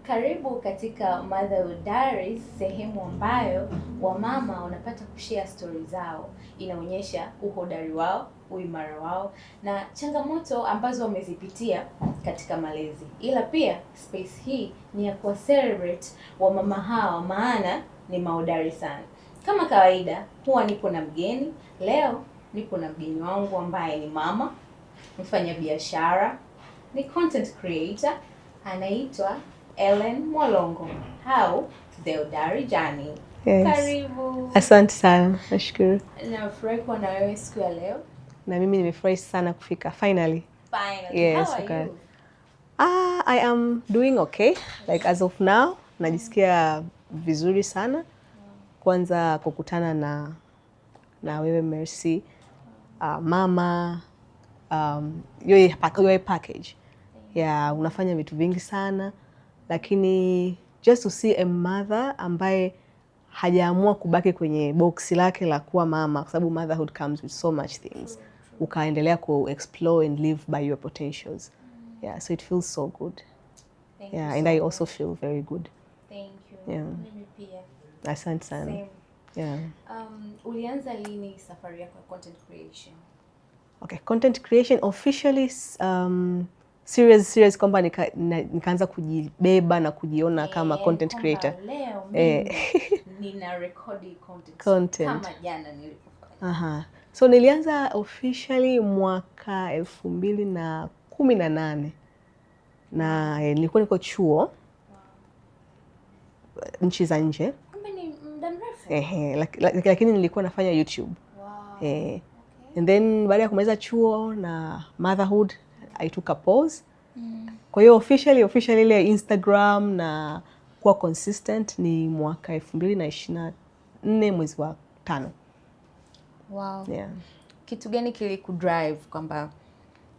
Karibu katika Motherhood Diaries, sehemu ambayo wamama wanapata kushare stori zao. Inaonyesha uhodari wao, uimara wao na changamoto ambazo wamezipitia katika malezi. Ila pia space hii ni ya kuwa celebrate wamama hawa, maana ni mahodari sana. Kama kawaida, huwa nipo na mgeni. Leo nipo na mgeni wangu ambaye ni mama, mfanyabiashara, ni content creator, anaitwa Ellen Mwalongo au The Hodari Journey. Yes. Karibu. Asante sana, nashukuru. Nafurahi kuwa na wewe siku ya leo. Na mimi nimefurahi sana kufika finally. Finally. Yes, How are okay. you? Ah, I am doing okay. Like as of now, najisikia vizuri sana. Kwanza kukutana na wewe Mercy, mama, your package. Yeah, unafanya vitu vingi sana, lakini just to see a mother ambaye hajaamua kubaki kwenye boksi lake la kuwa mama, kwa sababu motherhood comes with so much things, ukaendelea ku explore and live by your potentials. Yeah, so it feels so good. Thank you Yeah, so and I much. Also feel very good. Thank you. Yeah. Mimi pia. Asante sana. Same. Yeah. Ulianza lini safari yako ya content creation? Okay, content creation officially, serious serious kwamba nikaanza kujibeba na kujiona kama Eh, content kwamba creator. leo Eh. mimi nina rekodi content, Content. kama jana nilivyofanya. Aha. So nilianza officially mwaka 2018 na nilikuwa niko chuo nchi za nje. Kumbe ni muda mrefu. Ehe, lakini nilikuwa nafanya YouTube. Eh, and then baada ya kumaliza chuo na motherhood, I took a pause. Kwa hiyo officially ile Instagram na kuwa consistent ni mwaka 2024 mwezi wa 5. Yeah. Kitu gani kilikudrive kwamba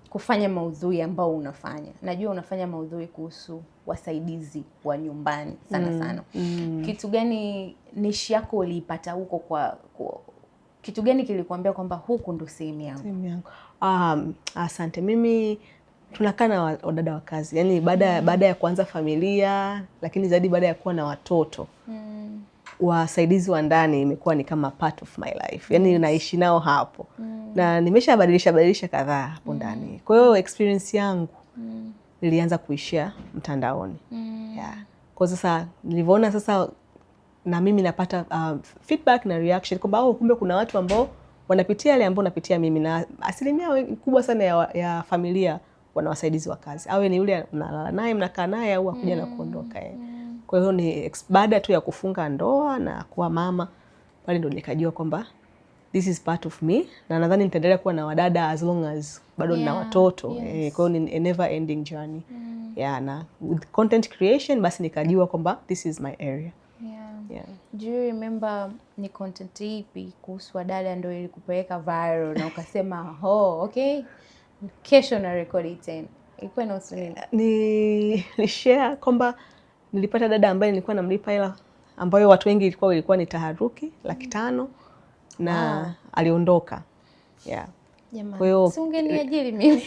kufanya maudhui ambao unafanya? Najua unafanya maudhui kuhusu wasaidizi wa nyumbani sana sana. Kitu gani, niche yako uliipata huko kwa kitu gani kilikuambia kwamba huku ndo sehemu yangu? Sehemu yangu. Asante. Mimi tunakaa na wadada wa kazi, yaani baada ya kuanza familia, lakini zaidi baada ya kuwa na watoto, wasaidizi wa ndani imekuwa ni kama part of my life, yaani naishi nao hapo na nimeshabadilisha badilisha kadhaa hapo ndani. Kwa hiyo experience yangu nilianza kuishare mtandaoni. Yeah. Kwa sasa nilivyoona sasa na mimi napata feedback na reaction kwamba oh, kumbe kuna watu ambao wanapitia yale ambao napitia mimi, na asilimia kubwa sana ya familia wana wasaidizi wa kazi, awe ni yule unalala naye, mnakaa naye, au akuja na kuondoka eh. Kwa hiyo ni baada tu ya kufunga ndoa na kuwa mama pale ndo nikajua kwamba this is part of me, na nadhani nitaendelea kuwa na wadada as long as bado nina watoto eh, kwa hiyo ni a never ending journey. Yeah, na with content creation basi nikajua kwamba this is my area. Yeah. Do you remember ni content ipi kuhusu wadada ndo ilikupeleka viral na ukasema, "Oh, okay, kesho na rekodi tena"? Ilikuwa inahusu nini? Ni share kwamba nilipata dada ambaye nilikuwa namlipa hela ambayo watu wengi ilikuwa ni taharuki, 500,000, na aliondoka. Yeah. Jamani, Kwa hiyo si ungeniajiri mimi?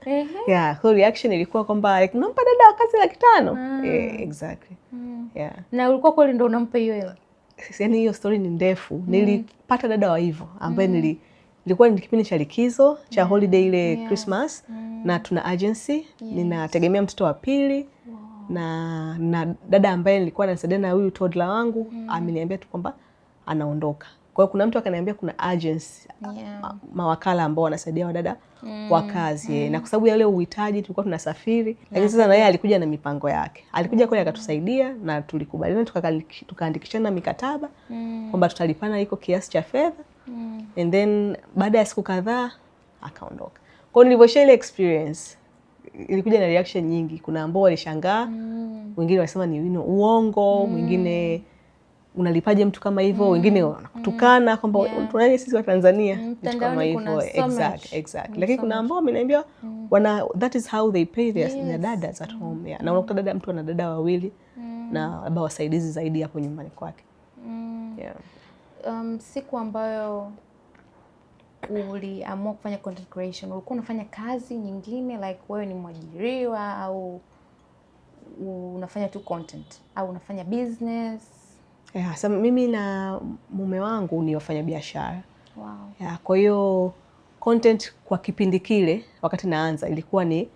Ehe. Yeah, so reaction ilikuwa kwamba like, unampa dada wa kazi 500,000? Yeah, exactly. Yeah. Na ulikuwa kweli ndo unampa hiyo hela? Yaani hiyo story ni ndefu. Nilipata dada wa hivyo ambaye nilikuwa ni kipindi cha likizo cha holiday ile Christmas, na tuna agency, ninategemea mtoto wa pili, na dada ambaye nilikuwa nasaidia na huyu toddler wangu ameniambia tu kwamba anaondoka. Kwa hiyo kuna mtu akaniambia kuna agency, mawakala ambao wanasaidia wadada wa kazi eh. Na kwa sababu ya ule uhitaji tulikuwa tunasafiri, lakini sasa na yeye alikuja na mipango yake. Alikuja kweli akatusaidia na tulikubaliana, tukaandikishana mikataba kwamba tutalipana iko kiasi cha fedha, and then baada ya siku kadhaa akaondoka. Kwa hiyo nilivyoshare ile experience ilikuja na reaction nyingi. Kuna ambao walishangaa, wengine walisema ni wino uongo, mwingine unalipaje mtu kama hivyo, wengine wanakutukana kwamba tunaje sisi wa Tanzania, vitu kama Mtandaoni kuna hivyo. so much. Exactly. Lakini So kuna much. ambao wameniambia wana that is how they pay their dadas at home. Yeah. Na unakuta dada mtu ana dada wawili na labda wasaidizi zaidi hapo nyumbani kwake. Yeah. Siku ambayo uliamua kufanya content creation, ulikuwa unafanya kazi nyingine, like wewe ni mwajiriwa au Unafanya tu content au unafanya business? Yeah, so mimi na mume wangu ni wafanyabiashara. Yeah, kwa hiyo content kwa kipindi kile wakati naanza ilikuwa ni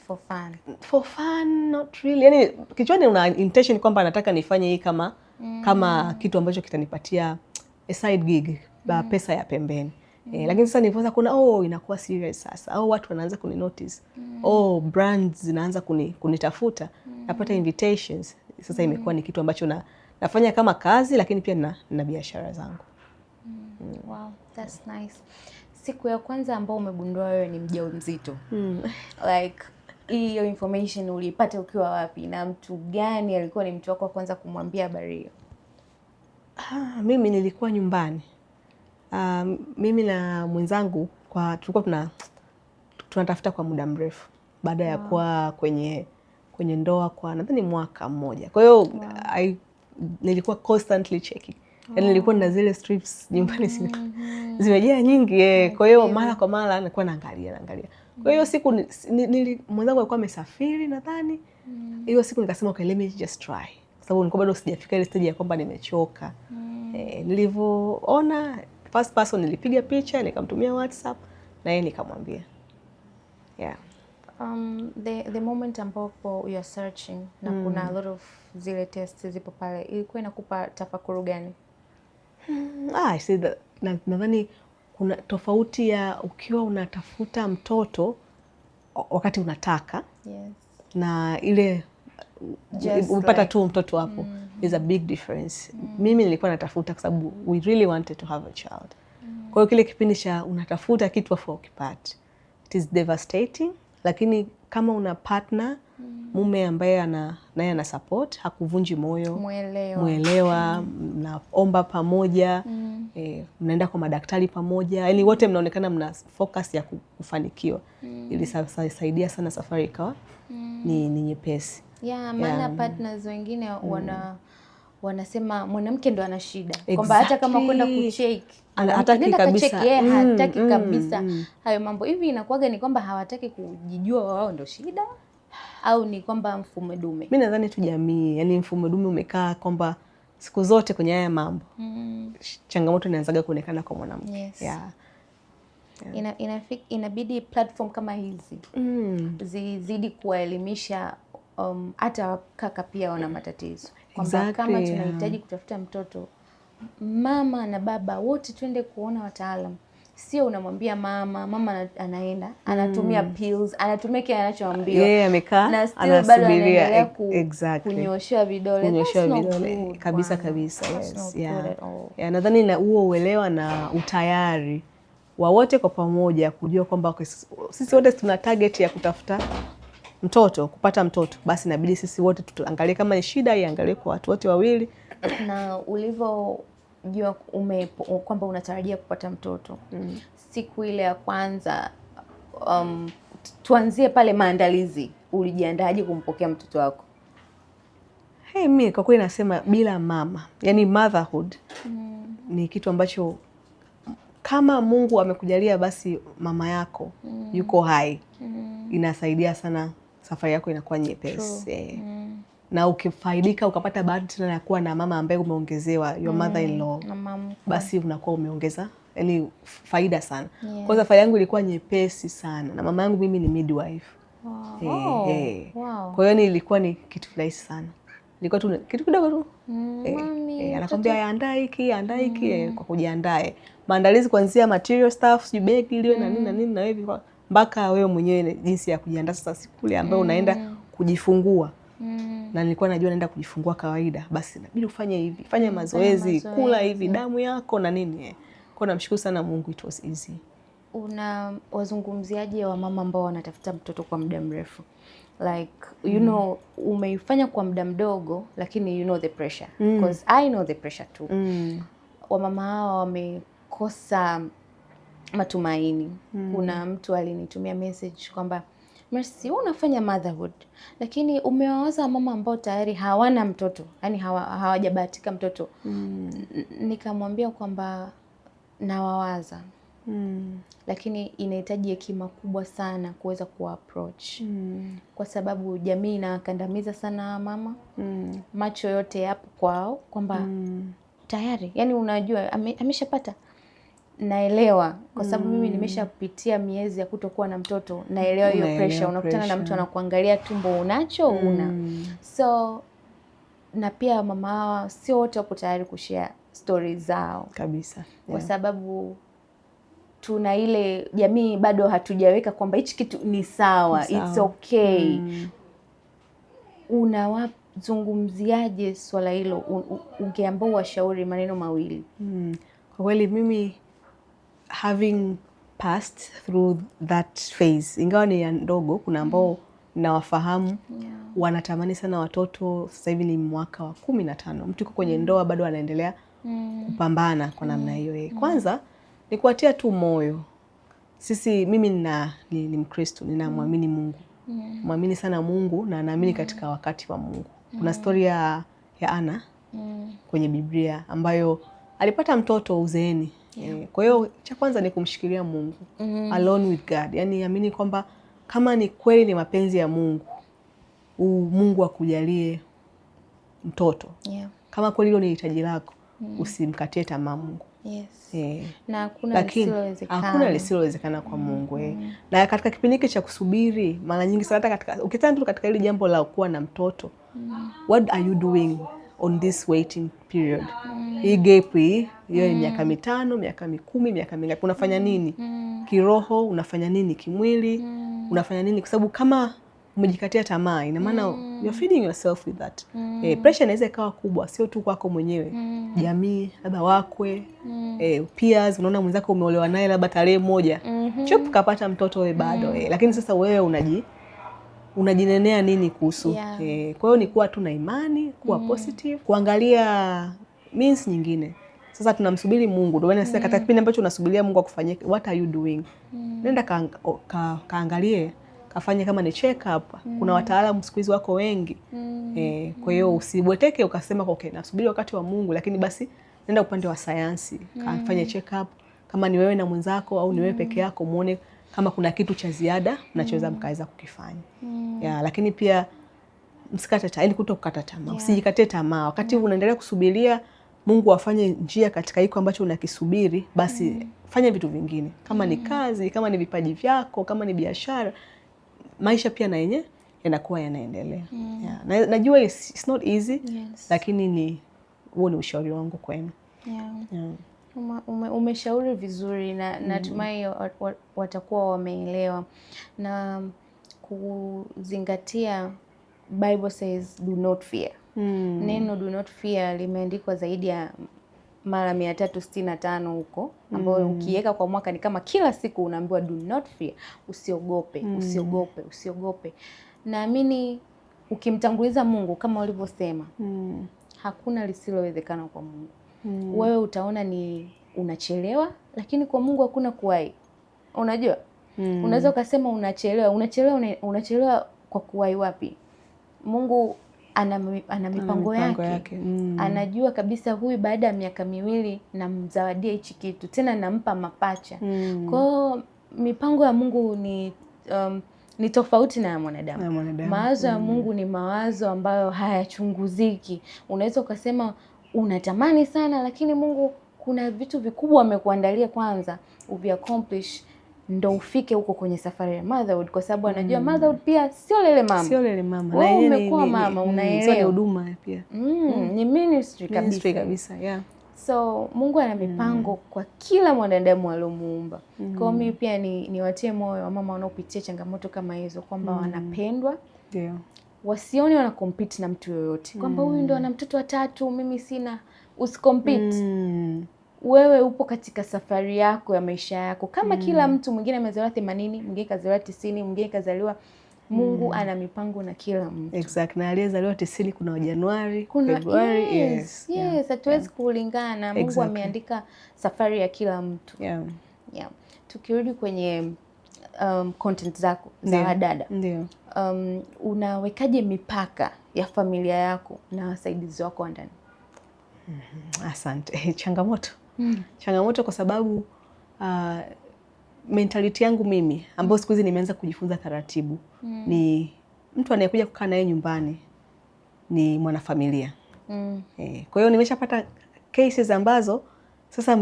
For fun. For fun, not really. Yani kichwani una intention kwamba nataka nifanye hii kama kitu ambacho kitanipatia a side gig, pesa ya pembeni. Lakini sasa nilipoanza kuona, oh, inakuwa serious sasa, au watu wanaanza kuni notice, oh, brands zinaanza kunitafuta, napata invitations. Sasa imekuwa ni kitu ambacho nafanya kama kazi, lakini pia na biashara zangu. Wow, that's nice. Siku ya kwanza ambao umegundua wewe ni mjamzito, like hiyo information uliipata ukiwa wapi na mtu gani alikuwa ni mtu wako wa kwanza kumwambia habari hiyo? Ah, mimi nilikuwa nyumbani. Mimi na mwenzangu kwa tulikuwa tunatafuta kwa muda mrefu baada ya kuwa kwenye ndoa kwa nadhani mwaka mmoja. Kwa hiyo nilikuwa constantly checking. Yaani nilikuwa na zile strips nyumbani zimejaa nyingi eh. Kwa hiyo mara kwa mara nilikuwa naangalia naangalia. Kwa hiyo siku mwenzangu alikuwa amesafiri nadhani. Hiyo siku nikasema, "Okay, let me just try." Kwa sababu nilikuwa bado sijafika ile stage ya kwamba nimechoka. Nilivyoona first person nilipiga picha nikamtumia WhatsApp na yeye nikamwambia. Yeah. The moment ambapo you are searching na kuna a lot of zile tests zipo pale, ilikuwa inakupa tafakuru gani? Ah, I see that. Nadhani kuna tofauti ya ukiwa unatafuta mtoto wakati unataka na ile Just umepata like- tu mtoto hapo is a big difference. Mimi nilikuwa natafuta kwa sababu we really wanted to have a child. Kwa hiyo kile kipindi cha unatafuta kitu afu ukipati, it is devastating, lakini kama una partner, mume ambaye naye ana support, hakuvunji moyo, Mwelewa. Mwelewa, mnaomba pamoja, mnaenda kwa madaktari pamoja, yaani wote mnaonekana mna focus ya kufanikiwa. Ilisaidia sana safari ikawa ni nyepesi. Yeah, maana partners wengine wanasema mwanamke ndo ana shida kwamba hata kama kwenda kucheck mwanamke, hataki nenda kabisa. kacheki, yeye hataki kabisa hayo mambo. Hivi inakuwaga ni kwamba hawataki kujijua wao ndo shida au ni kwamba mfumo dume? Mi nadhani tu jamii, yani mfumo dume umekaa kwamba siku zote kwenye haya mambo changamoto inaanzaga kuonekana kwa mwanamke. Yes. Inabidi platform kama hizi zizidi kuwaelimisha hata kaka pia wana matatizo kwamba kama tunahitaji kutafuta mtoto, mama na baba wote twende kuona wataalam, sio unamwambia mama, mama anaenda anatumia pills, anatumia kile anachoambiwa Yeye amekaa na still bado anasubiria anaendelea exactly. kunyoshewa vidole. Kunyoshewa That's not vidole good, kabisa. bwana. Kabisa. That's not good at all. Yeah, nadhani na huo uelewa na utayari wa wote kwa pamoja kujua kwamba okay, sisi wote tuna target ya kutafuta mtoto, kupata mtoto, basi inabidi sisi wote tuangalie kama ni shida iangalie kwa watu wote wawili. Na ulivyojua kwamba unatarajia kupata mtoto, siku ile ya kwanza, tuanzie pale maandalizi, ulijiandaaje kumpokea mtoto wako? Hey, mi kwa kweli nasema bila mama, yani motherhood ni kitu ambacho kama Mungu amekujalia basi mama yako yuko hai, inasaidia sana, safari yako inakuwa nyepesi. Na ukifaidika ukapata bahati tena ya kuwa na mama ambaye umeongezewa, your mother in law, Mama mkwe. Basi unakuwa umeongeza yani faida sana. Kwa safari yangu ilikuwa nyepesi sana, na mama yangu mimi ni midwife. Kwa hiyo ni ilikuwa ni kitu rahisi sana, ilikuwa tu kitu kidogo tu. Mami, Anakwambia andaa hiki, andaa hiki, kwa kujiandaa, maandalizi kuanzia material stuff, sijui begi liwe na nini na nini na hivi mpaka wewe mwenyewe jinsi ya kujiandaa sasa siku ile ambayo unaenda kujifungua. Na nilikuwa najua naenda kujifungua kawaida, basi inabidi ufanye hivi, fanya mazoezi, kula hivi, damu yako na nini. Kwa namshukuru sana Mungu, it was easy. Una wazungumziaje wa mama ambao wanatafuta mtoto kwa muda mrefu? Like you know umeifanya kwa muda mdogo, lakini you know the pressure, because I know the pressure too. Wamama hawa wamekosa matumaini. Kuna mtu alinitumia message kwamba, "Mercy, wewe unafanya motherhood lakini umewawaza mama ambao tayari hawana mtoto, yani hawajabahatika mtoto." Nikamwambia kwamba nawawaza. Lakini inahitaji hekima kubwa sana kuweza kuwa approach kwa sababu jamii inawakandamiza sana mama. Macho yote yapo kwao kwamba tayari, yani unajua ameshapata. Naelewa kwa sababu mimi nimeshapitia miezi ya kutokuwa na mtoto, naelewa hiyo pressure. Unakutana na mtu anakuangalia tumbo unacho una. So na pia mama hawa sio wote wapo tayari kushare stories zao kabisa, kwa sababu tuna ile jamii bado hatujaweka kwamba hichi kitu ni sawa, it's okay. Unawazungumziaje swala hilo? Ungeambao washauri maneno mawili. Kwa kweli mimi having passed through that phase, ingawa ni ya ndogo, kuna ambao nawafahamu wanatamani sana watoto. Sasa hivi ni mwaka wa 15, mtu yuko kwenye ndoa bado anaendelea kupambana kwa namna hiyo. Kwanza ni kuwatia tu moyo. Sisi, mimi ni Mkristo, ninamwamini Mungu, mwamini sana Mungu na naamini katika wakati wa Mungu. Kuna stori ya Ana kwenye Biblia ambayo alipata mtoto uzeeni. Kwa hiyo cha kwanza ni kumshikilia Mungu, alone with God. Yani amini kwamba kama ni kweli ni mapenzi ya Mungu, Mungu akujalie mtoto. Kama kweli hilo ni hitaji lako, usimkatie tamaa Mungu. Yes. Na hakuna lisilowezekana. Hakuna lisilowezekana kwa Mungu. Na katika kipindi hiki cha kusubiri, mara nyingi sana hata katika ukitaka tu katika hili jambo la kuwa na mtoto, what are you doing on this waiting period? Hii gap hii, hiyo ni miaka 5, miaka 10, miaka mingapi? Unafanya nini? Kiroho unafanya nini? Kimwili unafanya nini? Kwa sababu kama umejikatia tamaa, ina maana you're feeding yourself with that. Pressure inaweza ikawa kubwa, sio tu kwako mwenyewe, jamii, labda wakwe, peers. Unaona mwenzako umeolewa naye labda tarehe 1, chup kapata mtoto wewe bado. Lakini sasa wewe unajinenea nini kuhusu? Kwa hiyo ni kuwa tu na imani, kuwa positive, kuangalia means nyingine. Sasa tunamsubiri Mungu. Ndio maana sasa katika kipindi ambacho unasubiria Mungu akufanyie, what are you doing? Nenda kaangalie, kafanye kama ni check up. Kuna wataalamu siku hizi wako wengi. Kwa hiyo usibweteke ukasema okay, nasubiri wakati wa Mungu, lakini basi nenda upande wa sayansi, kafanye check up kama ni wewe na mwenzako au ni wewe peke yako, muone kama kuna kitu cha ziada mnachoweza mkaweza kukifanya. Lakini pia msikate tamaa, yani kutokukata tamaa. Usijikatie tamaa. Wakati unaendelea kusubiria Mungu afanye njia katika hiko ambacho unakisubiri, basi fanya vitu vingine. Kama ni kazi, kama ni vipaji vyako, kama ni biashara, maisha pia na yenyewe yanakuwa yanaendelea. Najua it's not easy, lakini ni huo ni ushauri wangu kwenu. Umeshauri vizuri na natumai watakuwa wameelewa na kuzingatia. Bible says do not fear. Neno do not fear limeandikwa zaidi ya mara 365 huko, ambayo ukiweka kwa mwaka ni kama kila siku unaambiwa do not fear, usiogope, usiogope, usiogope. Naamini ukimtanguliza Mungu kama ulivyosema, hakuna lisilowezekana kwa Mungu. Wewe utaona ni unachelewa, lakini kwa Mungu hakuna kuwahi. Unajua? Unaweza ukasema unachelewa, unachelewa, unachelewa kwa kuwahi wapi? Mungu ana mipango yake. Anajua kabisa huyu baada ya miaka 2 namzawadia hichi kitu, tena nampa mapacha. Kwa hiyo mipango ya Mungu ni tofauti na ya mwanadamu. Mawazo ya Mungu ni mawazo ambayo hayachunguziki. Unaweza ukasema unatamani sana, lakini Mungu kuna vitu vikubwa amekuandalia kwanza uvi accomplish ndo ufike huko kwenye safari ya motherhood, kwa sababu anajua motherhood pia sio lele mama. Sio lele mama. Na yeye umekuwa mama, unaelewa. Sio huduma pia. Ni ministry kabisa. Ministry kabisa, yeah. So Mungu ana mipango kwa kila mwanadamu aliomuumba. Kwa hiyo mimi pia niwatie moyo wamama wanaopitia changamoto kama hizo kwamba wanapendwa. Ndio. Wasione wana compete na mtu yoyote. Kwamba huyu ndo ana mtoto wa 3, mimi sina. Usicompete. Wewe upo katika safari yako ya maisha yako. Kama kila mtu mwingine amezaliwa 80, mwingine kazaliwa 90, mwingine kazaliwa. Mungu ana mipango na kila mtu. Exactly. Na aliyezaliwa 90 kuna Januari, Februari. Yes, yes, hatuwezi kulingana. Mungu ameandika safari ya kila mtu. Yeah. Tukirudi kwenye content zako za wadada. Ndio. Unawekaje mipaka ya familia yako na wasaidizi wako ndani? Asante. Changamoto. Changamoto kwa sababu Mentality yangu mimi ambayo siku hizi nimeanza kujifunza taratibu ni mtu anayekuja kukaa naye nyumbani ni mwanafamilia. Kwa hiyo nimeshapata cases ambazo sasa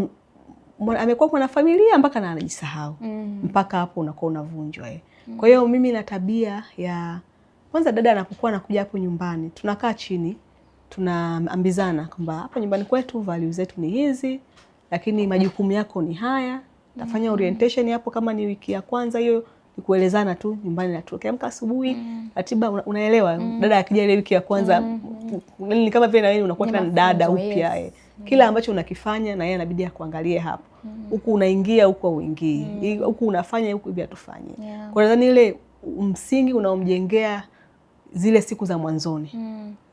amekuwa mwanafamilia mpaka na anajisahau mpaka hapo unakuwa unavunjwa. Kwa hiyo mimi na tabia ya kwanza, dada anapokuwa anakuja hapo nyumbani, tunakaa chini tunaambizana kwamba hapa nyumbani kwetu values zetu ni hizi, lakini majukumu yako ni haya. Tafanya orientation hapo, kama ni wiki ya kwanza hiyo ni kuelezana tu nyumbani, na tukiamka asubuhi ratiba unaelewa. Dada akija ile wiki ya kwanza ni kama vile na wewe unakuwa tena dada upya eh. Kila ambacho unakifanya na yeye anabidi akuangalie hapo, huku unaingia huku auingii, huku unafanya huku hivi hatufanye. Kwa nadhani ile msingi unaomjengea zile siku za mwanzoni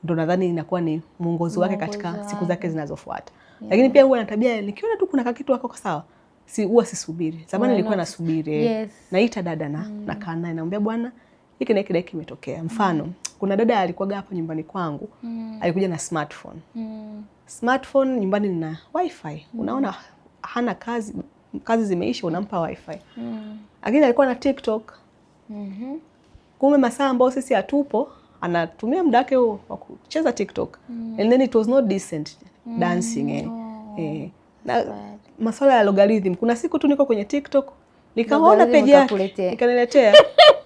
ndo nadhani inakuwa ni mwongozo wake katika siku zake zinazofuata. Lakini pia huwa na tabia, nikiona tu kuna kakitu hako sawa, si huwa sisubiri. Zamani nilikuwa nasubiri. Naita dada na nakaa naye, naambia bwana, hiki na hiki na hiki kimetokea. Mfano, kuna dada alikuwaga hapa nyumbani kwangu, alikuja na smartphone. Smartphone nyumbani nina wifi. Unaona hana kazi, kazi zimeisha, unampa wifi. Lakini alikuwa na TikTok. Kumbe masaa ambayo sisi hatupo anatumia muda wake huo wa kucheza TikTok. And then it was not decent dancing. Na masuala ya algorithm, kuna siku tu niko kwenye TikTok nikaona page yake ikaniletea,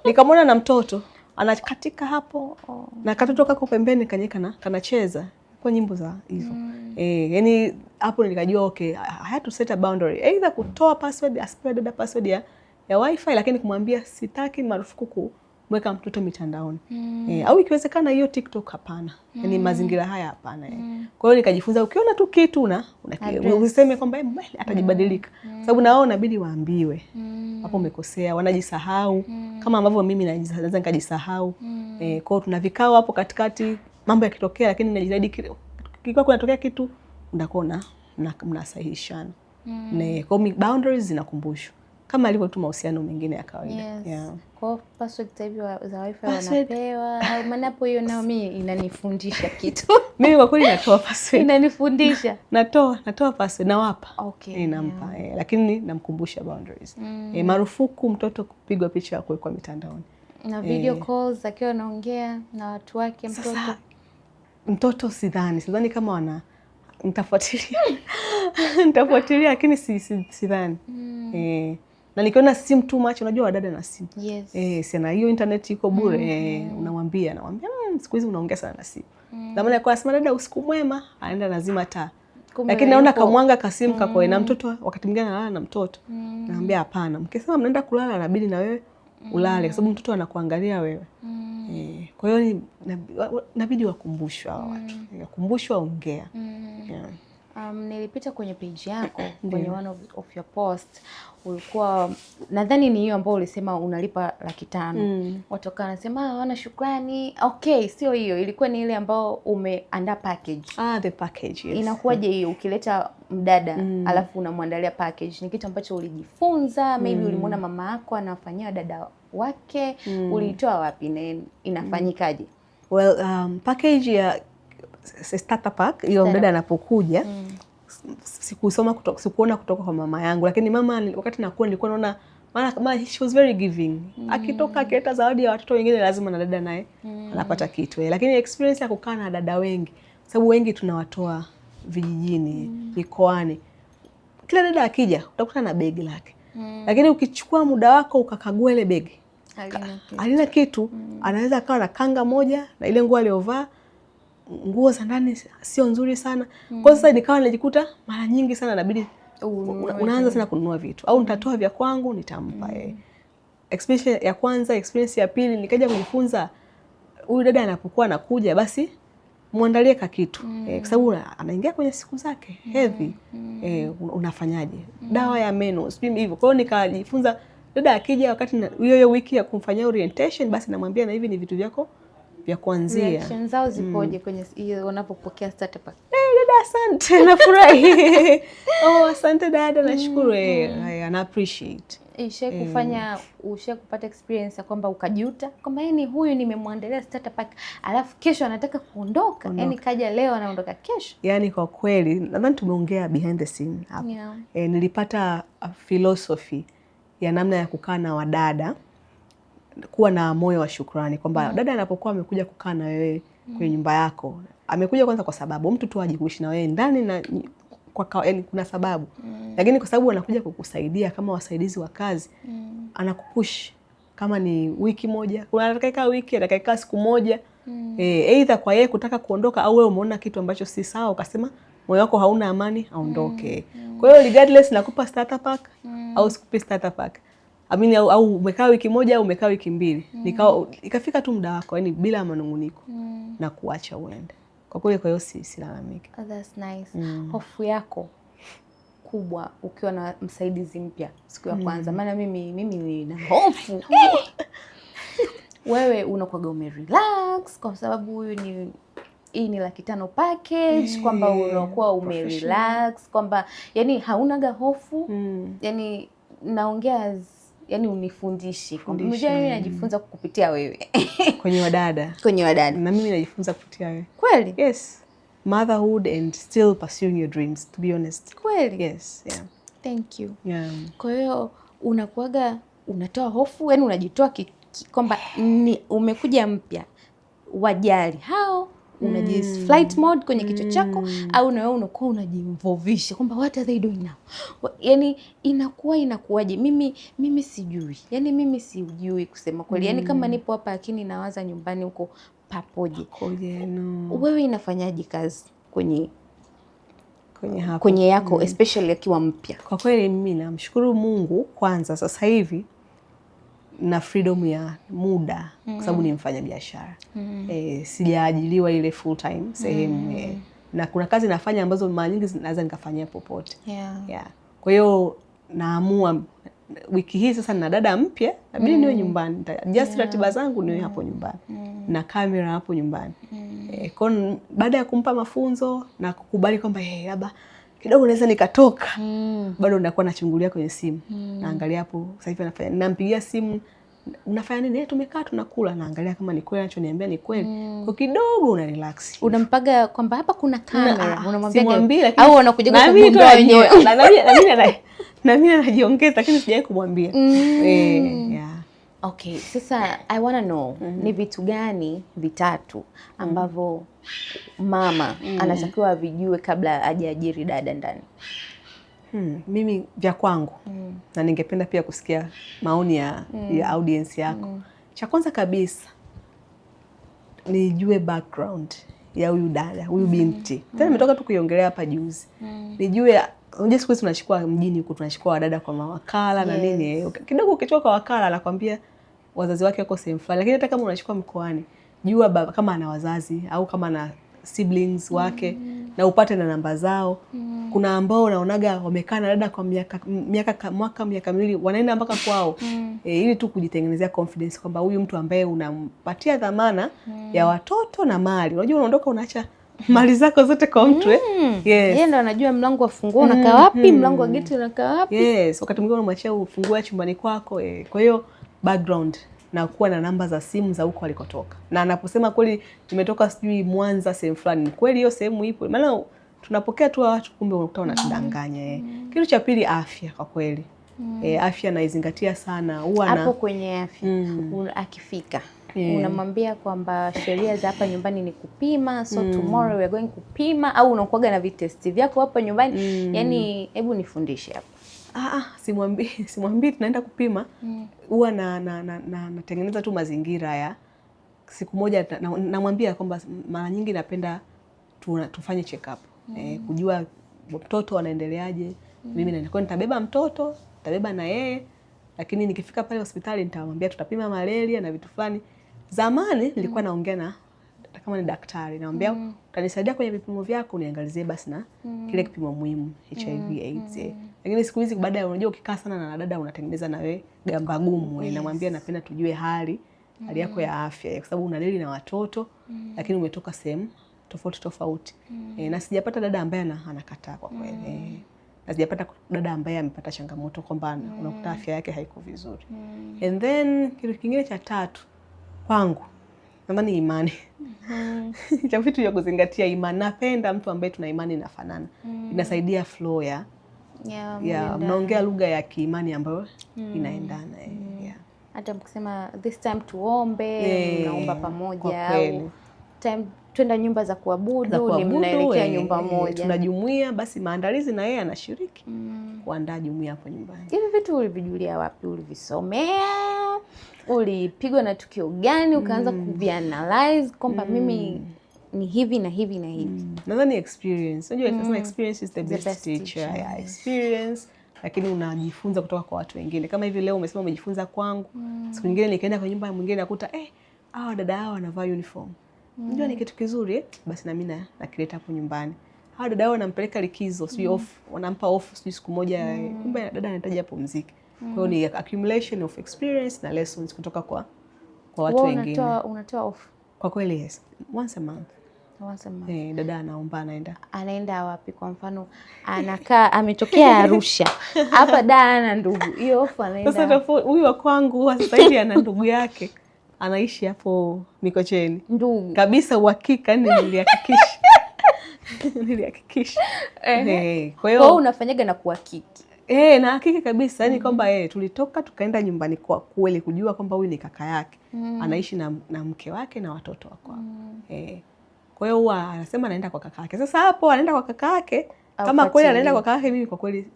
nikamwona na mtoto anakatika hapo na katoto kako pembeni kanyeka na kanacheza kwa nyimbo za hizo. Yani hapo nikajua okay, I had to set a boundary, either kutoa password, asipewe dada password ya wifi, lakini kumwambia sitaki, marufuku kumweka mtoto mitandaoni. Au ikiwezekana hiyo TikTok hapana. Yani mazingira haya hapana. Kwa hiyo nikajifunza ukiona tu kitu una usiseme kwamba atajibadilika. Sababu na wao inabidi waambiwe. Hapo umekosea, wanajisahau kama ambavyo mimi naweza nikajisahau. Kwa hiyo tuna vikao hapo katikati mambo yakitokea, lakini najitahidi kikiwa kunatokea kitu unakuwa mnasahihishana. Kwa hiyo boundaries zinakumbushwa kama alivyo tu mahusiano mengine ya kawaida. Yes. Yeah. Kwa password sasa hivi za wifi wanapewa. Maana hapo hiyo nao mimi inanifundisha kitu. Mimi kwa kweli natoa password. Inanifundisha. Natoa password nawapa. Nampa. Lakini namkumbusha boundaries. Marufuku mtoto kupigwa picha ya kuwekwa mitandaoni. Na video calls akiwa anaongea na watu wake mtoto. Sasa, mtoto sidhani kama wana nitafuatilia lakini sidhani. Na nikiona simu too much, unajua wadada na simu. Sina hiyo internet iko bure. Unamwambia, namwambia siku hizi unaongea sana na simu. Zamani alikuwa anasema dada usiku mwema, anaenda nazima taa. Lakini naona kamwanga kasimu kako na mtoto, wakati mwingine analala na mtoto. Naambia hapana, mkisema mnaenda kulala inabidi na wewe ulale kwa sababu mtoto anakuangalia wewe. Kwa hiyo inabidi wakumbushwe hawa watu. Wakumbushwe, ongea. Yeah. Nilipita kwenye page yako kwenye one of your post, ulikuwa nadhani ni hiyo ambayo ulisema unalipa 500,000. Watu wakawa wanasema hawana shukrani. Okay, sio hiyo, ilikuwa ni ile ambayo umeandaa package. The package, yes. Inakuwaje hiyo ukileta mdada alafu unamwandalia package? Ni kitu ambacho ulijifunza, maybe ulimuona mama yako anafanyia dada wake, ulitoa wapi na inafanyikaje? Well, package ya starter pack hiyo mdada anapokuja, sikusoma kutoka, sikuona kutoka kwa mama yangu, lakini mama wakati nakuwa nilikuwa naona maana she was very giving. Akitoka akileta zawadi ya watoto wengine lazima na dada naye anapata kitu. Lakini experience ya kukaa na dada wengi, sababu wengi tunawatoa vijijini, mikoani. Kila dada akija utakuta na begi lake. Lakini ukichukua muda wako ukakagua ile begi, halina kitu. Anaweza akawa na kanga moja na ile nguo aliyovaa, nguo za ndani sio nzuri sana. Kwa sasa nikawa najikuta mara nyingi sana inabidi unaanza sana kununua vitu au nitatoa vya kwangu nitampa. Experience ya kwanza, experience ya pili nikaja kujifunza huyu dada anapokuwa anakuja basi muandalie ka kitu. Kwa sababu anaingia kwenye siku zake hedhi. Unafanyaje? Dawa ya meno, sijui hivyo. Kwa hiyo nikajifunza dada akija wakati hiyo hiyo wiki ya kumfanyia orientation basi namwambia na hivi ni vitu vyako vya kuanzia. Reaction zao zipoje kwenye hiyo wanapopokea starter pack? Dada asante, nafurahi. Oh, asante dada, nashukuru. Ana appreciate. Ishe kufanya ushe kupata experience ya kwamba ukajuta kwamba yani huyu nimemwandalia starter pack alafu kesho anataka kuondoka, yani kaja leo anaondoka kesho? Yani kwa kweli nadhani tumeongea behind the scene hapa. Nilipata philosophy ya namna ya kukaa na wadada, kuwa na moyo wa shukrani kwamba dada anapokuwa amekuja kukaa na wewe kwenye nyumba yako, amekuja kwanza kwa sababu mtu tu aje kuishi na wewe ndani na kwa, yani kuna sababu, lakini kwa sababu anakuja kukusaidia kama wasaidizi wa kazi, anakupush kama ni wiki moja, kuna atakayekaa wiki, atakayekaa siku moja, either kwa yeye kutaka kuondoka au wewe umeona kitu ambacho si sawa ukasema moyo wako hauna amani, aondoke. Kwa hiyo regardless nakupa starter pack au sikupi starter pack, I mean, au umekaa wiki moja au umekaa wiki 2, ikafika tu muda wako, yani bila manunguniko, na kuacha uende. Kwa kweli, kwa hiyo silalamiki. Oh, that's nice. Hofu yako kubwa ukiwa na msaidizi mpya siku ya kwanza, maana mimi nina hofu. Wewe unakuwaga umerelax kwa sababu huyu ni hii ni 500,000 package, kwamba unakuwa umerelax kwamba yani haunaga hofu. Yani naongea yani unifundishi kwamba unajua mimi najifunza kukupitia wewe. Kwenye wadada. Kwenye wadada. Na mimi najifunza kupitia wewe. Kweli? Yes. Motherhood and still pursuing your dreams, to be honest. Kweli? Yes, yeah. Thank you. Yeah. Kwa hiyo unakuwaga unatoa hofu, yani unajitoa kwamba ni umekuja mpya, wajali hao, unaji flight mode kwenye kichwa chako, au na wewe unakuwa unajiinvolvisha kwamba what are they doing now? Yani inakuwa inakuwaje? Mimi sijui. Yani mimi sijui kusema kweli. Yani kama nipo hapa lakini nawaza nyumbani huko papoje. Papoje, no. Wewe inafanyaje kazi kwenye hapo, kwenye yako, especially akiwa mpya? Kwa kweli mimi namshukuru Mungu kwanza sasa hivi na freedom ya muda kwa sababu ni mfanya biashara. Sijaajiriwa ile full time sehemu, na kuna kazi nafanya ambazo mara nyingi naweza nikafanyia popote. Yeah. Kwa hiyo naamua wiki hii sasa nina dada mpya, inabidi niwe nyumbani. Just ratiba zangu niwe hapo nyumbani. Na kamera hapo nyumbani. Kwa baada ya kumpa mafunzo na kukubali kwamba labda kidogo naweza nikatoka, bado nakuwa nachungulia kwenye simu. Naangalia hapo sasa hivi anafanya, nampigia simu, unafanya nini? Tumekaa tunakula, naangalia kama ni kweli anachoniambia ni kweli. Kwa kidogo una relax. Unampaga kwamba hapa kuna kamera, unamwambia au anakuja kugundua wenyewe. Na mimi najiongeza lakini sijawahi kumwambia. Yeah. Okay, sasa I wanna know ni vitu gani vitatu ambavyo mama anatakiwa avijue kabla hajaajiri dada ndani? Mimi vya kwangu, na ningependa pia kusikia maoni ya audience yako. Cha kwanza kabisa nijue background ya huyu dada, huyu binti. Tena nimetoka tu kuiongelea hapa juzi. Nijue, unajua siku hizi tunachukua mjini huku tunachukua wadada kwa mawakala na nini. Kidogo ukichukua kwa wakala anakwambia wazazi wake wako sehemu fulani, lakini hata kama unachukua mkoani, jua baba kama ana wazazi au kama ana siblings wake, na upate na namba zao. Kuna ambao unaonaga wamekaa na dada kwa miaka miaka miwili, wanaenda mpaka kwao, ili tu kujitengenezea confidence kwamba huyu mtu ambaye unampatia dhamana ya watoto na mali. Unajua unaondoka unaacha mali zako zote kwa mtu. Yes. Yeye ndo anajua mlango wa funguo unakaa wapi, mlango wa geti unakaa wapi. Yes, wakati mwingine unamwachia ufunguo chumbani kwako. Kwa hiyo background na kuwa na namba za simu za huko alikotoka. Na anaposema kweli nimetoka sijui Mwanza sehemu fulani, kweli hiyo sehemu ipo. Maana tunapokea tu watu kumbe unakuta wanatudanganya. Kitu cha pili, afya kwa kweli. Afya naizingatia sana. Huwa hapo kwenye afya akifika unamwambia kwamba sheria za hapa nyumbani ni kupima, so tomorrow we are going kupima, au unakuaga na vitesti vyako hapo nyumbani? Yani hebu nifundishe hapo. Simwambii tunaenda kupima. Huwa natengeneza tu mazingira ya siku moja, namwambia kwamba mara nyingi napenda tufanye check up, kujua mtoto anaendeleaje. Mimi naenda nitabeba mtoto, nitabeba na yeye, lakini nikifika pale hospitali nitamwambia tutapima malaria na vitu fulani. Zamani nilikuwa naongea na kama ni daktari, namwambia utanisaidia kwenye vipimo vyako, niangalizie basi na kile kipimo muhimu HIV AIDS. Lakini siku hizi baada ya, unajua ukikaa sana na dada unatengeneza na wewe gamba gumu. Namwambia napenda tujue hali yako ya afya, kwa sababu unadili na watoto lakini umetoka sehemu tofauti tofauti. Na sijapata dada ambaye anakataa kwa kweli. Na sijapata dada ambaye amepata changamoto kwamba unakuta afya yake haiko vizuri. And then kitu kingine cha tatu kwangu nadhani imani. Cha vitu vya kuzingatia, imani. Napenda mtu ambaye tuna imani inafanana. Inasaidia flow ya ya mnaendana. Mnaongea lugha ya kiimani ambayo inaendana. Yeah. Hata mkisema this time tuombe, mnaomba kwa pamoja, kweli. Au time twenda nyumba za kuabudu, Za ni kuabudu, mnaelekea nyumba moja. Tunajumuia, basi maandalizi na yeye anashiriki kuandaa jumuiya hapo nyumbani. Hivi vitu ulivijulia wapi? Ulivisomea? Ulipigwa na tukio gani ukaanza kuvianalyze kwamba mimi ni hivi na hivi na hivi? Nadhani experience. Unajua tunasema experience is the The best best teacher. teacher, Yeah, experience, lakini unajifunza kutoka kwa watu wengine. Kama hivi leo umesema umejifunza kwangu. Siku nyingine nikaenda kwa nyumba mwingine nakuta hawa dada hawa wanavaa uniform. Unajua ni kitu kizuri eh? Basi na mimi nakileta hapo nyumbani. Hawa dada hao wanampeleka likizo, sijui off, wanampa off sijui siku moja, kumbe dada anahitaji apumzike. Kwa hiyo ni accumulation of experience na lessons kutoka kwa watu Wewe wengine. unatoa off Kwa kweli yes. Once a month. Once a month. Eh, dada anaomba anaenda. Anaenda wapi? Kwa mfano anakaa ametokea Arusha hapa da ana ndugu, hiyo off Sasa anaenda huyu wa kwangu huwa sasa hivi ana ndugu yake anaishi hapo Mikocheni ndugu kabisa, uhakika yani nilihakikisha nilihakikisha. Eh, kwa Kwa hiyo hiyo unafanyaga na kuhakiki. Na hakika kabisa yani kwamba tulitoka tukaenda nyumbani kwa kweli kujua kwamba huyu ni kaka yake anaishi na mke wake na watoto wako hapo. Kwa hiyo huwa anasema anaenda kwa kaka yake. Sasa hapo anaenda kwa kaka yake, kama kweli anaenda kwa kaka yake, mimi kwa kweli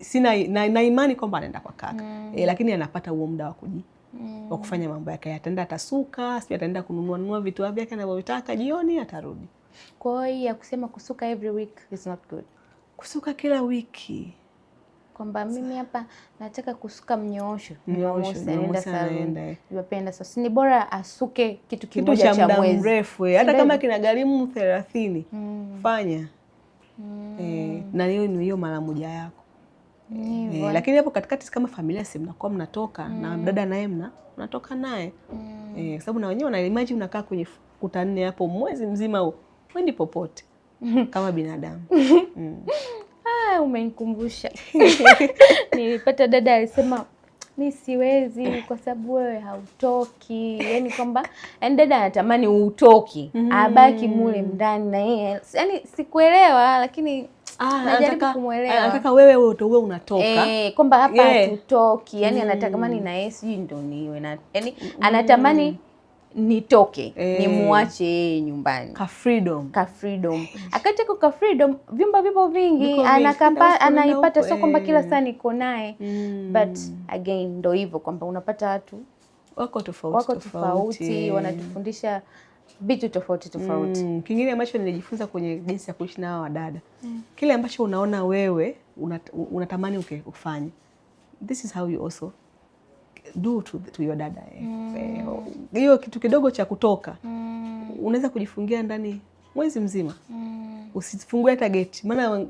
sina na imani kwamba anaenda kwa kaka lakini anapata huo muda wa kufanya mambo yake. Ataenda atasuka, sijui ataenda kununua nunua vitu vyake anavyovitaka, jioni atarudi. Kwa hiyo hii ya kusema kusuka every week is not good. Kusuka kila wiki Kwamba mimi hapa nataka kusuka mnyoosho, Mnyoosho, Jumamosi anaenda Jumamosi saluni, anaenda, eh. Jumapili anaenda saluni. Ni bora asuke kitu Kitu kimoja cha cha muda mwezi. mrefu hata Ndio kama hivyo? kina gharimu 30 fanya na hiyo ni hiyo mara moja yako. Lakini hapo katikati kama familia si mnakuwa mnatoka na dada naye mnatoka naye kwa sababu na wenyewe wana imagine unakaa kwenye kuta nne hapo mwezi mzima huo, wendi popote kama binadamu. Ah, umenikumbusha. Nilipata dada alisema mi siwezi kwa sababu wewe hautoki, yani kwamba yani dada anatamani utoki abaki mule ndani na yeye, yani sikuelewa, lakini najaribu kumwelewa. Anataka wewe uwe unatoka. Eh, kwamba hapa hatutoki, yani anatamani na yeye sijui ndo niwe na yani anatamani nitoke nimuache yeye nyumbani Ka freedom. Ka freedom. Akati ako ka freedom, vyumba vipo vingi, Viko vingi, anakapa kwenda anaipata, huko, sio kwamba kila saa niko naye but again ndo hivyo kwamba unapata watu wako tofauti wako tofauti, wanatufundisha vitu tofauti tofauti. Kingine ambacho nilijifunza kwenye jinsi ya kuishi na hawa wadada, kile ambacho unaona wewe unatamani ufanye, this is how you also do to your dada. Hiyo kitu kidogo cha kutoka, unaweza kujifungia ndani mwezi mzima, usifungue hata geti, maana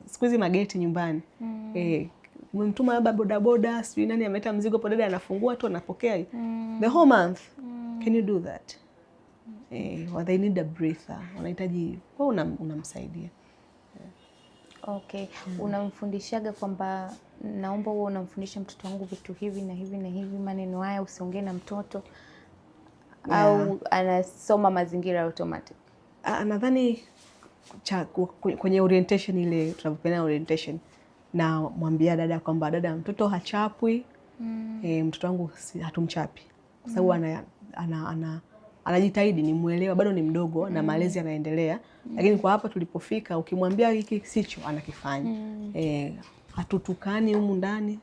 siku hizi mageti nyumbani umemtuma labda bodaboda, sijui nani ameleta mzigo hapo, dada anafungua tu anapokea the whole month. Can you do that? Well, they need a breather, wanahitaji wewe unamsaidia. Okay, unamfundishaga kwamba naomba huo unamfundisha mtoto wangu vitu hivi na hivi na hivi, maneno haya usiongee na mtoto, au anasoma mazingira automatic? Ah, nadhani kwenye orientation ile tunavyopeana orientation, na mwambia dada kwamba dada, mtoto hachapwi. Mtoto wangu hatumchapi kwa sababu anajitahidi, ni mwelewa, bado ni mdogo na malezi yanaendelea, lakini kwa hapa tulipofika, ukimwambia hiki sicho anakifanya. Hatutukani humu ndani,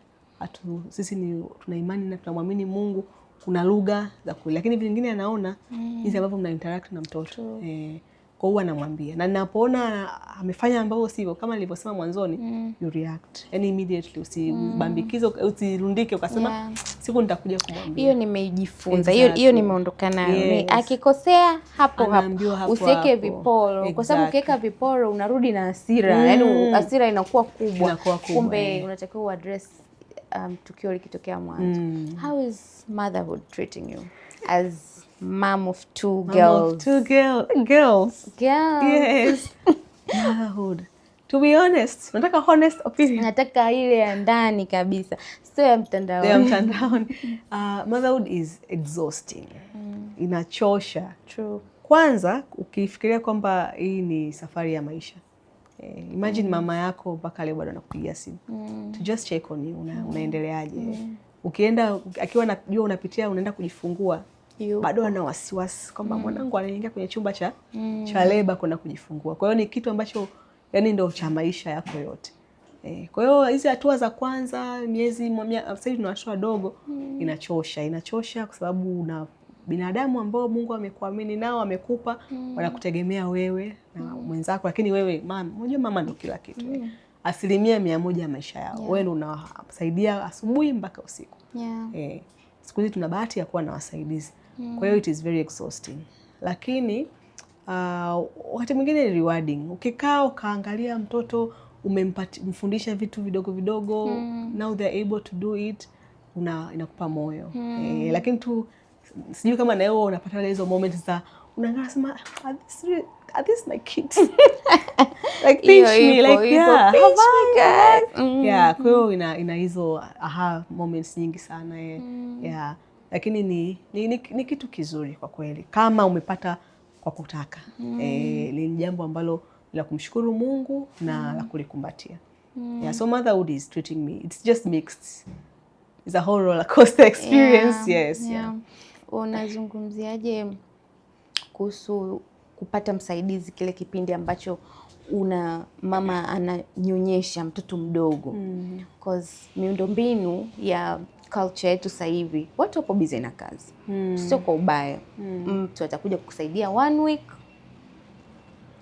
sisi ni tuna imani na tunamwamini Mungu, kuna lugha za kweli, lakini vingine anaona jinsi ambavyo mna interact na mtoto. Kwa hiyo anamwambia, na ninapoona amefanya ambavyo sivyo, kama nilivyosema mwanzoni, you react yani immediately, usibambikize, usirundike ukasema siku nitakuja kumwambia. Hiyo nimeijifunza hiyo, hiyo nimeondoka nayo. Ni akikosea hapo hapo, Anaambiwa hapo usiweke hapo. viporo, kwa sababu ukiweka viporo unarudi na hasira, yaani hasira inakuwa kubwa, Inakuwa kubwa, kumbe unatakiwa uaddress tukio likitokea mwanzo. How is motherhood treating you as mom of two Mom girls? of two girls. Girls. Yes. Motherhood. To be honest, nataka honest opinion. Nataka ile ya ndani kabisa, sio ya mtandaoni. Ya mtandaoni. Motherhood is exhausting. Inachosha. True. Kwanza ukifikiria kwamba hii ni safari ya maisha. Imagine mama yako mpaka leo bado anakupigia simu to just check on you, unaendeleaje? Ukienda akiwa anajua unapitia unaenda kujifungua, bado ana wasiwasi kwamba mwanangu anaingia kwenye chumba cha leba kwenda kujifungua. Kwa hiyo ni kitu ambacho yani ndo cha maisha yako yote. Kwa hiyo hizi hatua za kwanza miezi sasa hivi tuna watoto wadogo, inachosha, inachosha kwa sababu una binadamu ambao Mungu amekuamini nao amekupa, wanakutegemea wewe na mwenzako, lakini wewe mama, unajua mama ndo kila kitu. 100% ya maisha yao. Wewe ndo unawasaidia asubuhi mpaka usiku. Siku hizi tuna bahati ya kuwa na wasaidizi. Kwa hiyo it is very exhausting. Lakini wakati mwingine ni rewarding. Ukikaa ukaangalia mtoto umemfundisha vitu vidogo vidogo, now they are able to do it, inakupa moyo. Lakini tu sijui kama na wewe unapata hizo moments za unaangalia sema, are this my kids? Like pinch me, like yeah, pinch me guys. Yeah, kwa hiyo ina hizo aha moments nyingi sana. Yeah. Lakini ni kitu kizuri kwa kweli kama umepata kwa kutaka. Ni jambo ambalo la kumshukuru Mungu na la kulikumbatia. Yeah, so motherhood is treating me. It's just mixed. It's a whole roller coaster experience. Yes. Yeah. Unazungumziaje kuhusu kupata msaidizi kile kipindi ambacho una mama ananyonyesha mtoto mdogo? 'Cause miundombinu ya culture yetu sasa hivi watu wapo busy na kazi. Sio kwa ubaya. Mtu atakuja kukusaidia one week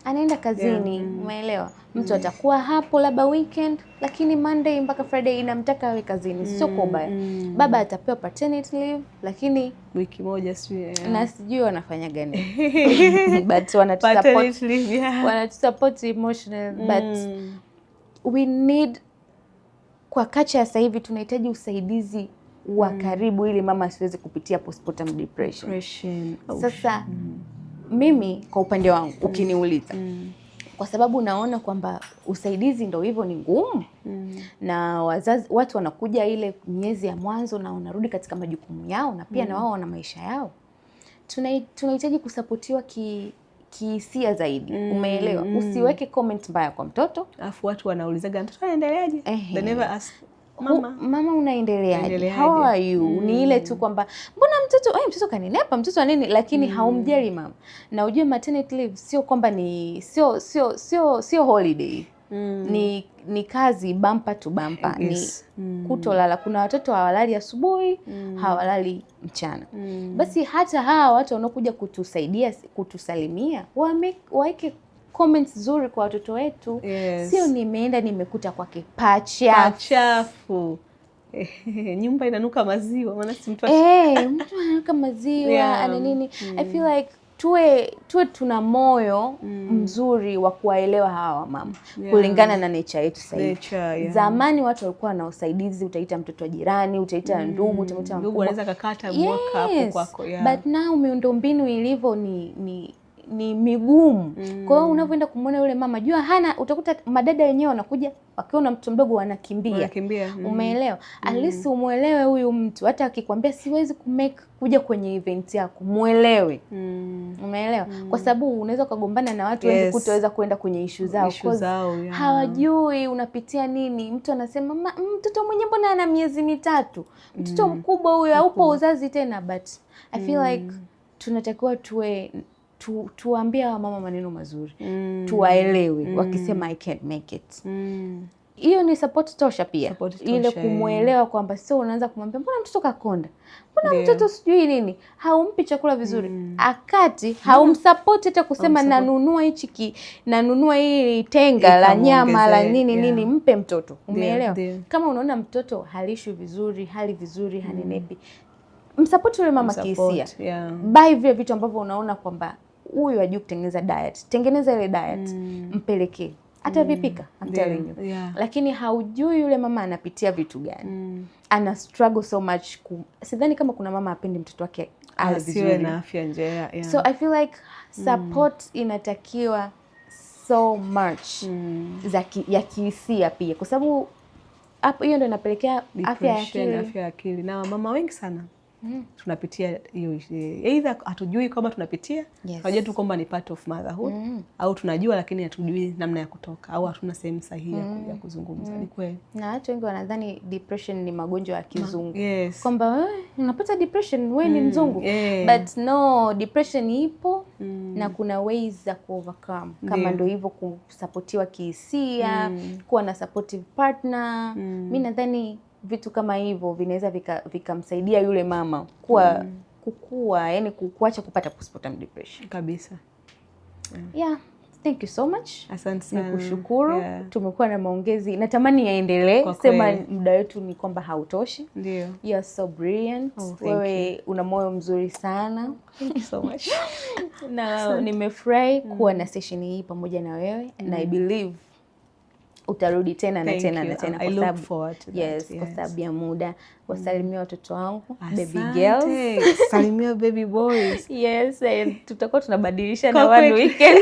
anaenda kazini. Umeelewa? Mtu atakuwa hapo labda weekend, lakini Monday mpaka Friday inamtaka awe kazini. Sio kwa ubaya. Baba atapewa paternity leave, lakini wiki moja sijui, yeah. Na sijui wanafanya gani but wanatusupport, Paternity leave, yeah. wanatusupport emotional, but we need, kwa culture ya sasa hivi tunahitaji usaidizi wa karibu ili mama asiweze kupitia postpartum depression. Depression. Oh. Sasa mimi kwa upande wangu ukiniuliza, kwa sababu naona kwamba usaidizi ndo hivyo ni ngumu na wazazi watu wanakuja ile miezi ya mwanzo na wanarudi katika majukumu yao na pia na wao wana maisha yao. Tunahitaji kusapotiwa kihisia zaidi. Umeelewa? Usiweke comment mbaya kwa mtoto. Alafu watu wanaulizaga mtoto anaendeleaje? They never ask mama. Mama unaendeleaje? Unaendeleaje? How are you? Ni ile tu kwamba mbona mtoto kanenepa, mtoto nini, lakini haumjali mama. Na ujue maternity leave sio kwamba ni sio holiday. Ni kazi bumper to bumper. Ni kutolala. Kuna watoto hawalali asubuhi, hawalali mchana. Basi hata hawa watu wanaokuja kutusaidia, kutusalimia, waeke comments nzuri kwa watoto wetu. Sio nimeenda nimekuta kwake pacha. Pachafu. Nyumba inanuka maziwa, maana si mtu Mtu ananuka maziwa, ana nini? I feel like tuwe tuna moyo mzuri wa kuwaelewa hawa wamama kulingana na nature yetu sasa hivi. Nature, yeah. Zamani watu walikuwa na usaidizi, utaita mtoto wa jirani, utaita ndugu, utaita Ndugu mkubwa. anaweza kakata mwaka hapo kwako. Yeah. But now miundombinu ilivyo ni migumu. Kwa hiyo unavyoenda kumwona yule mama, jua hana, utakuta madada wenyewe wanakuja wakiona mtoto mdogo wanakimbia. Wanakimbia. Umeelewa? At least umuelewe huyu mtu, hata akikwambia siwezi kumake kuja kwenye event yako, muelewe. Umeelewa? Kwa sababu unaweza ukagombana na watu wengi kutoweza kwenda kwenye issue zao. Issue 'Cause zao, yeah. hawajui unapitia nini. Mtu anasema mtoto mwenyewe mbona ana miezi 3? Mtoto mkubwa huyo, haupo uzazi tena, but I feel like tunatakiwa tuwaambie hawa mama maneno mazuri. Tuwaelewe wakisema I can't make it. Hiyo ni support tosha pia. Support Ile tosha, eh. kumuelewa kwamba sio unaanza kumwambia mbona mtoto kakonda, mbona mtoto sijui nini, haumpi chakula vizuri. Akati haumsupport hata kusema Haumsupport. nanunua hichi nanunua hili tenga la nyama la Ikamuongezee, nini nini, mpe mtoto. Umeelewa? Ndio. Kama unaona mtoto halishwi vizuri, hali vizuri, hanenepi, msupport yule mama Msupport, kihisia. yeah. Buy vile vitu ambavyo unaona kwamba huyu hajui kutengeneza diet, tengeneza ile diet, mpelekee. Hata vipika, I'm telling you. Lakini haujui yule mama anapitia vitu gani. Ana struggle so much sidhani kama kuna mama apendi mtoto wake ale Asiwe vizuri. na afya njema. Yeah. So I feel like support inatakiwa so much ya kihisia pia, kwa sababu hapo hiyo ndo inapelekea afya ya Depression, akili. Afya ya akili. Na mama wengi sana tunapitia hiyo, either hatujui kwamba tunapitia, tunajua tu kwamba ni part of motherhood, au tunajua lakini hatujui namna ya kutoka au hatuna sehemu sahihi ya kuzungumza. Ni kweli. Na watu wengi wanadhani depression ni magonjwa ya kizungu, kwamba wewe unapata depression, wewe ni mzungu. But no, depression ipo na kuna ways za ku overcome, kama ndo hivyo kusapotiwa kihisia, kuwa na supportive partner. Mi nadhani vitu kama hivyo vinaweza vikamsaidia yule mama kuwa kukua, yani kuacha kupata postpartum depression. Kabisa. Yeah, thank you so much. Asante sana. Nikushukuru. Tumekuwa na maongezi, natamani yaendelee. Kwa Sema kweli. Muda wetu ni kwamba hautoshi. Ndio. You are so brilliant. Oh, thank. Wewe una moyo mzuri sana. Thank you so much. Na nimefurahi kuwa na session hii pamoja na wewe, na I believe utarudi tena na Thank tena you. na tena. I Kwa look sababu forward to that. Yes, kwa sababu ya muda. Wasalimia watoto wangu, baby Asante. Girls. Salimia baby boys. Yes, and tutakuwa tunabadilishana Kwa one kweli. weekend.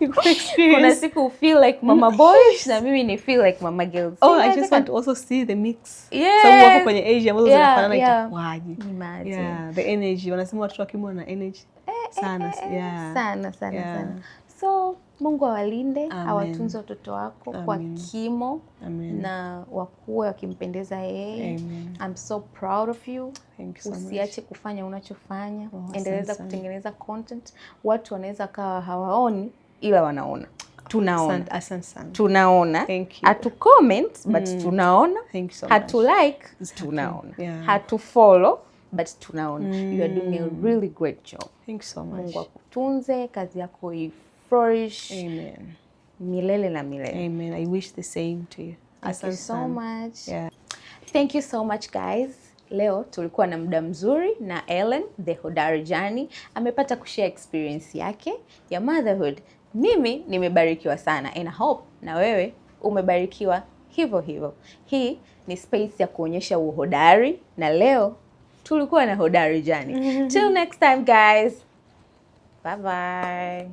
Nikupe experience. Kuna siku feel like mama boys na mimi ni feel like mama girls. Oh, I just want to also see the mix. Yes. Sababu wako kwenye age ambazo zinafanana, itakuwaje? Imagine. Yeah, the energy. Wanasema watoto wa kiume wana energy sana. Yeah. Sana sana sana. So Mungu awalinde, Amen. awatunze watoto wako kwa Amen. kimo Amen. na wakuwe wakimpendeza yeye. Amen. I'm so proud of you. Thank you so much. Usiache kufanya unachofanya. Oh, asante Endeleza sana. kutengeneza content. Watu wanaweza kawa hawaoni ila wanaona. Tunaona. Asante, asante sana. Tunaona. Thank you. Hatu comment but tunaona. Thank you so much. Hatu like, tunaona. Hatu follow but tunaona. You are doing a really great job. Thank you so much. Mungu akutunze, kazi yako i flourish Amen. Milele na milele. Amen. I wish the same to you. Thank you Asante so sana. Much. Yeah. Thank you so much, guys. Leo tulikuwa na muda mzuri na Ellen the Hodari Journey. Amepata kushare experience yake ya motherhood. Mimi nimebarikiwa sana and I hope na wewe umebarikiwa hivyo hivyo. Hii ni space ya kuonyesha uhodari na leo tulikuwa na Hodari Journey. Till next time, guys. Bye bye.